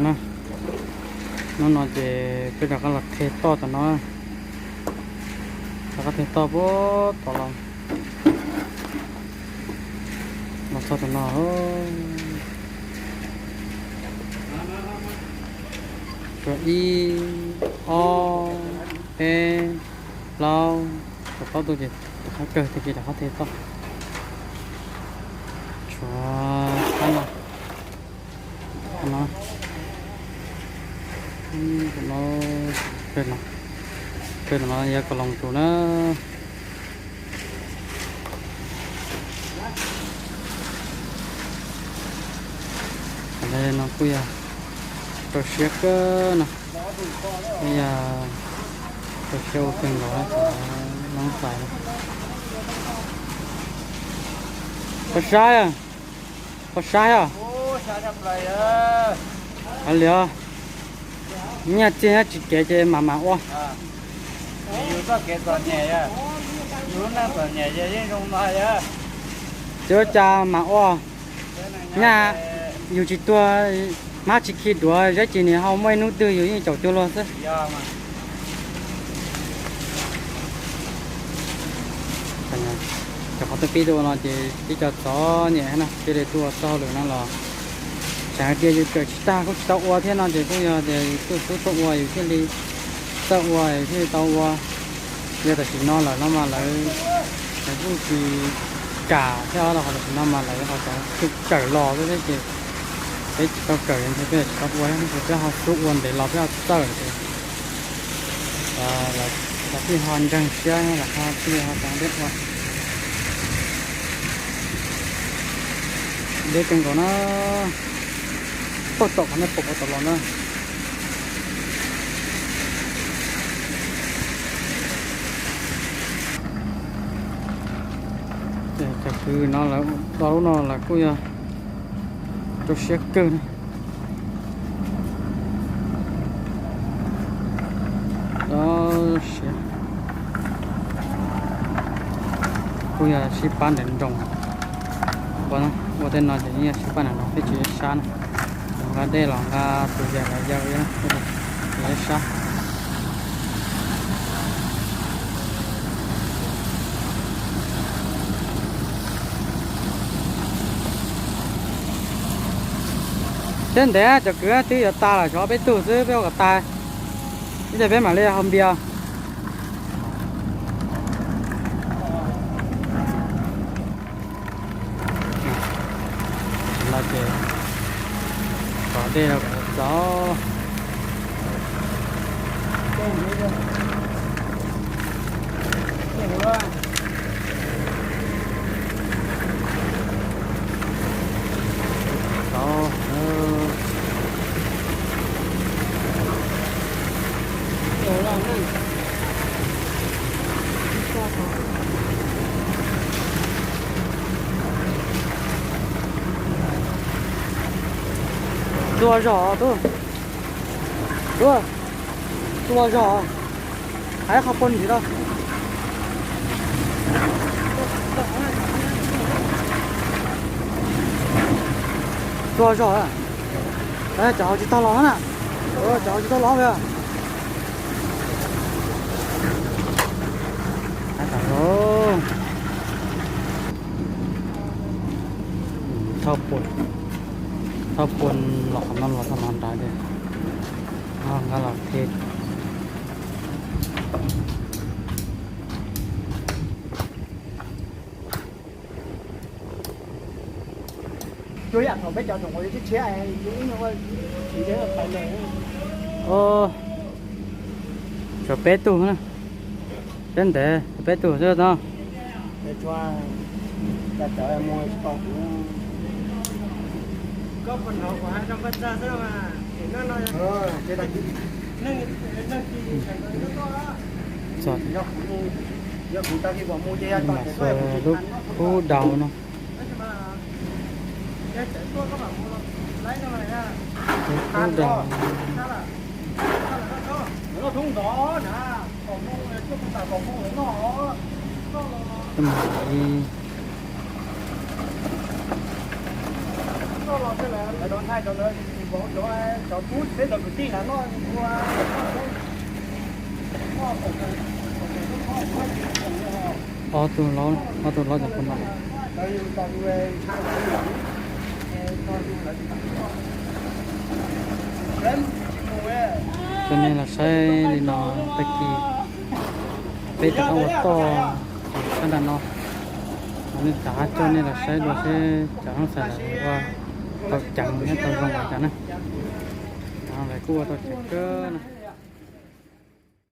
Na, hnub no ces peb rov qab los qhia toj tom no, rov qab qhia toj puag tom los, los txog tom no. Ib, ob, peb, plaub, tshuav plaub tug ces rov qab kawg tiag ces rov qab qhia toj. Tshuav qab no, no, no, no, yog kom los tus na. Qhov no kuj yog rau siab kawg no, kuj yog rau siab ua kawg nkaus cov noob tais no. Koj saib, koj saib os. Hais li os, nyaj txiag nyob tsis kev ces mam mam ua. Ces ua cas mam ua, nyaj yus tsis tuag, hmab tsis khi duav, zeb tsis nim hau, muaj ib hnub twg yus yeej caum cuag luag xwb. Cov qhov tuaj pib tuaj ua no ces tib co txom nyem na, thiaj li tuaj ua txoj hauj lwm no los tseem hais tias yus kawm tsis tag kuj tsis tau ua thiab no ces kuj yog tias yus tuaj xub tuaj ua yus thiaj li txawj ua yus thiaj li tau ua. Yog tam sim no lawm no mas lawv, lawv kuj tsis kam thiab os, qhov tam sim no mas lawv ho tseem kawm los xwb thiab ces peb tsis tau kawm ces peb tsis tau ua thiab, peb ho xub ua ntev los peb ho txawj ces lawv thiaj ho ntseeg siab lawm ho thiaj li ho tau deb ua. Deb kawg nkaus na, puag tom qhov nej pom puag tom los na. Cov kwv no lawv do lub no lawv kuj yog rau siab kawg na. Rau siab, kuj yog sib pab nrawm nroos. Ua tej no ces yeej yog sib pab nrawm nroos, peb tsis sab na. Nqa dej los nqa tus yam los yau, sab. Teb ntev cov kwv twb yuav tas lawm, tshuav peb tug xwb, peb ua kom tas ib pliag peb mam li haus npias. Los ces kom dej los kom txaus. Tua zog tub, tub, tua zog, hais qhov poj niam tau. Tua zog, cov hauv tsis tau los na, cov hauv tsis tau los li. Thauj pua, thauj pua los qhov no los txog no nrad tiag. Nqa los thiv. Tshuav peb tug na, peb ntev, tshuav peb tug xwb no. Txog lub khub daus no. Lub khub daus. Ib Ob tug laus, ob tug laus cov pov no. Coj nej los saib li no, tag kis peb rov qab ua toj sab nram no. Los nej rov qab coj nej los saib dua seb cov Hmoob Xais lawv ua tau ceev thiab tau zoo li cas na. Lawv kuj ua tau ceev kawg na.